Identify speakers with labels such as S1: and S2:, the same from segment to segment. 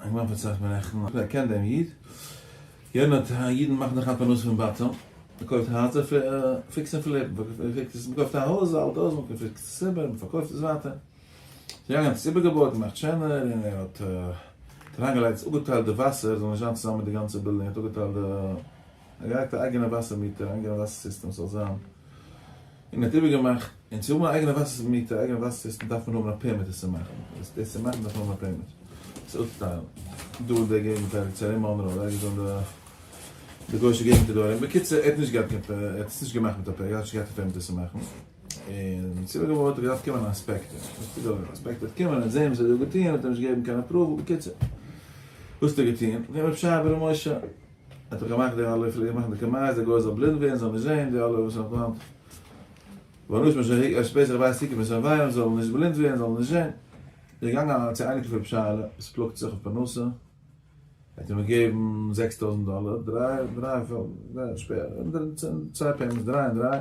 S1: אינגערמאן פארציילט מיר נעכטן אז ער קען דעם איד, יענער האט אידן מאכן דאך היינט פרנסה פון בתים, מען קויפט הייזער fix and flip, מען קויפט א הויז, א אלטע הויז, מען פיקסט עס איבער, מען פארקויפט עס ווייטער. איז געגאנגען האט עס איבערגעבויט, געמאכט שענער, און ער האט אריינגעלייגט, אפגעטיילט די וואסער, זאל נישט זיין צוזאמען מיט די גאנצע בילדינג, ער האט אפגעטיילט די, ער האט געלייגט א אייגענע וואסער meter, א אייגענע וואסער סיסטעם ס'זאל זיין. און האט איבערגעמאכט, און צו האבן א אייגענע וואסער meter, א אייגענע וואסער סיסטעם דארף מען האבן א פערמיט עס צו מאכן, דאס צו מאכן דארף מען האבן א פערמיט, עס אפצוטיילן, דא אין די געגנט ערגעץ ארום מאנרא, אדער ערגעץ דא אין די גוישע געגנטער דא ארום, בקיצור ער האט נישט געהאט קיין ער האט עס נישט געמאכט מיט א פערמיט, ער האט נישט געהאט א פערמיט עס צו מאכן, און צו איבערגעבויט האט געדארפט קומען א אינספעקטאר, דער אינספעקטאר וועט קומען און זען וואס ער האט דא געטון, האט ער נישט געגעבן קיין approval, בקיצור וואס האט ער געטון, גענומען ר' שייע בן ר' משה. האט ער געמאכט די אלע פלעגן מאכן די קמייז די גוי זאל בלינד ווערן זאל נישט זעהן די אלע וואס האט געמיינט ואנוש משהיג אש פסח בית סוכה מסן וויין זאל נישט בלינד ווערן זאל נישט זעהן איז געגאנגען צו אייניקל פון רב שייעלע וואס פלאגט זיך אויף פרנסה האט אים געגעבן 6000 דאלער דריי דריי צוויי payments דריי און דריי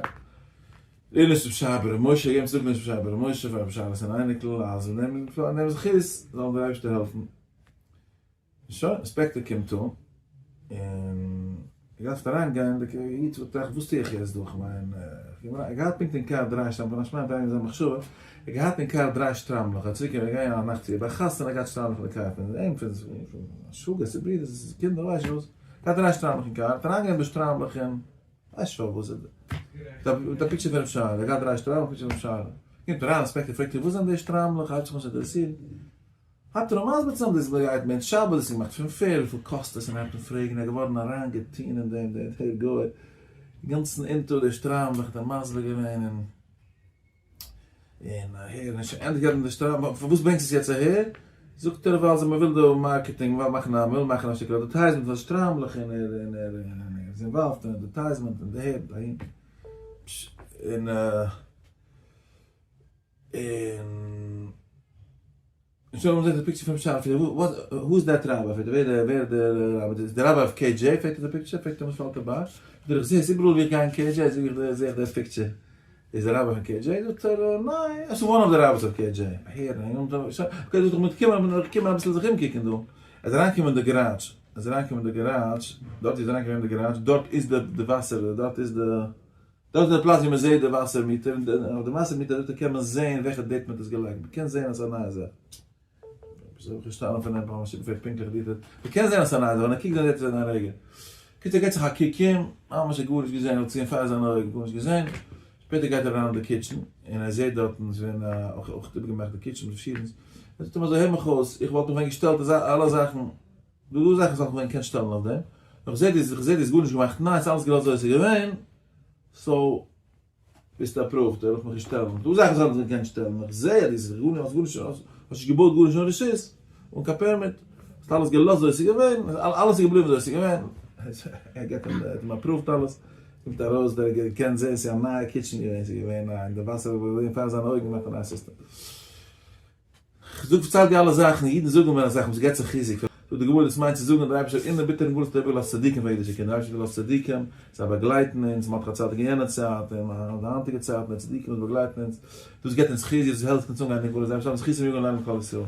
S1: לעילוי רב שייע בר' משה געגעבן צדקה לעילוי רב שייע בר' משה פאר רב שייעלע'ס אן אייניקל אז אין דעם זכות זאל אים דער אייבערשטער העלפן. שוין, אינספעקטאר קומט אן, און ער דארף אריין גיין, די איד זאגט אך וואס טו איך יעצט דא, כ'מיין, ער האט געהאט פונקט אין קאר דריי שטריימלעך, פון א שמיים אריין אין זיין מחשבה, ער האט געהאט אין קאר דריי שטריימלעך, ער האט צוריק געגאנגען א נאכט צו ביי א חתונה, ער האט געהאט שטריימלעך אין די קאר, פון אים, פון שוואגער, צו ברידער, צו קינדער, ווייס נישט וואס, געהאט דריי שטריימלעך אין קאר, האט אריינגענומען די שטריימלעך און, ווייס נישט פארוואס, מיט א picture פון ר' שייעלע, ער האט געהאט דריי שטריימלעך, picture פון ר' שייעלע, קומט אריין, אינספעקטאר פרעגט אים וואס זענען די שטריימלעך, הייבט זיך אן צו אינטערעסירן. האט ער אים מסביר צו זיין דאס גייט מען שבת דאס איז געמאכט פון פערד וויפיל קאסט עס און הייבט אן פרעגן ער איז געווארן אריין געטוהן אין דעם דער דער גוי אינגאנצן אונטער די שטריימלעך האט ער מסביר געווען און און אהער און שוין ענדיג געבן די שטריימל פארוואס ברענגסט עס יעצט אהער זאגט ער ווייל מען וויל דא marketing מען וויל מאכן א מען וויל מאכן א שטיקל advertisement פאר די שטריימלעך און ער און ער און ער איז involved אין advertisement און דערהער אהין און און שוין האבן זיי די picture פון שארף who is that rabbi פרעגט ער ווער ווער דער רבי איז דער רבי אויף KJ פרעגט ער די picture פרעגט אים וואס פאלט דיר ביי זאגט ער איך זעה עס איבעראל ווי איך גיי אין KJ זאג איך זעה איך די picture איז דער רבי פון KJ זאגט ער ניין עס איז one of the rabbis of KJ אהער און okay זאגט ער איך מוז קומען אביסל זיך אומקוקען דא ער איז אריינגעקומען אין די גאראדזש ער איז אריינגעקומען אין די גאראדזש דארט איז אריינגעקומען אין די גאראדזש דארט איז די וואסער דארט איז די דארט איז די פלאץ ווי מען זעהט די וואסער meter, און אויף די וואסער meter דארט קען מען זעהן וועלכע date מען האט עס געלייגט, מען קען זעהן אז ס'איז א נייע זאך. עפעס האב איך פארשטאנען פון דעם ממש איבער פונקטליך detail, מען קען זעהן אז ס'איז א נייע זאך, ווען ער קוקט דאן זעהט ער עס אין א רגע. קיצור ער געט זיך א קוק אום, ממש ער האט גארנישט געזעהן, ער האט געזעהן פאר זיינע אויגן גארנישט געזעהן, שפעטער גייט ער אריין אין די kitchen און ער זעהט דארטן עס ווערן אויך אויך איבערגעמאכט די kitchen מיט פארשידענס, ער זאגט אים אזוי הער מיך אויס, איך וואלט מיך ווען געשטעלט אזא אלע זאכן, דא דא זאכן וואס וואלט מען געקענט שטעלן אויף דעם, נאר כ'זעה דאס, כ'זעה דאס גארנישט געמאכט ניי, ס'איז אלעס געלאזט אזוי ווי ס'איז געווען, so ביסטו approved, ער לאזט מיך נישט שטעלן, דא זאכן וואס וואלט מען געקענט שטעלן, נאר כ'זעה אז דאס איז גארנישט, האסט גארנישט, האסט נישט געבויט גארנישט אן רשות, אן קיין פערמיט, האסט אלעס געלאזט אזוי ווי ס'איז געווען, אלעס איז געבליבן אזוי ווי ס'איז געווען, ער געט אים, ער האט אים approved אלעס, קומט ארויס דער געקענט זעהן ס'איז א נייע kitchen געווען, ס'איז געווען א, און די וואסער איז געווען פאר זיינע אויגן געמאכט א נייע סיסטעם. כ'זאג פארצייל די אלע זאכן, אידן זאגן מיר אסאך מאל ס'געט זיך חיזוק, זאגט די גמרא דאס מיינט צו זאגן אז דער אייבערשטער האט אינעם ביטערן גלות האט ער איבערגעלאזט צדיקים פאר אידישע קינדער, דער אייבערשטער האט איבערגעלאזט צדיקים, זיי באגלייטן אונז, מ'האט צדיק אין יענע צייט, און די היינטיגע צייטן, די צדיקים וואס באגלייטן אונז, דאס געבט אונז חיזוק, דאס העלפט אונז אנגיין אין גלות, זיי האבן זכותים יגן עלינו כל ישראל.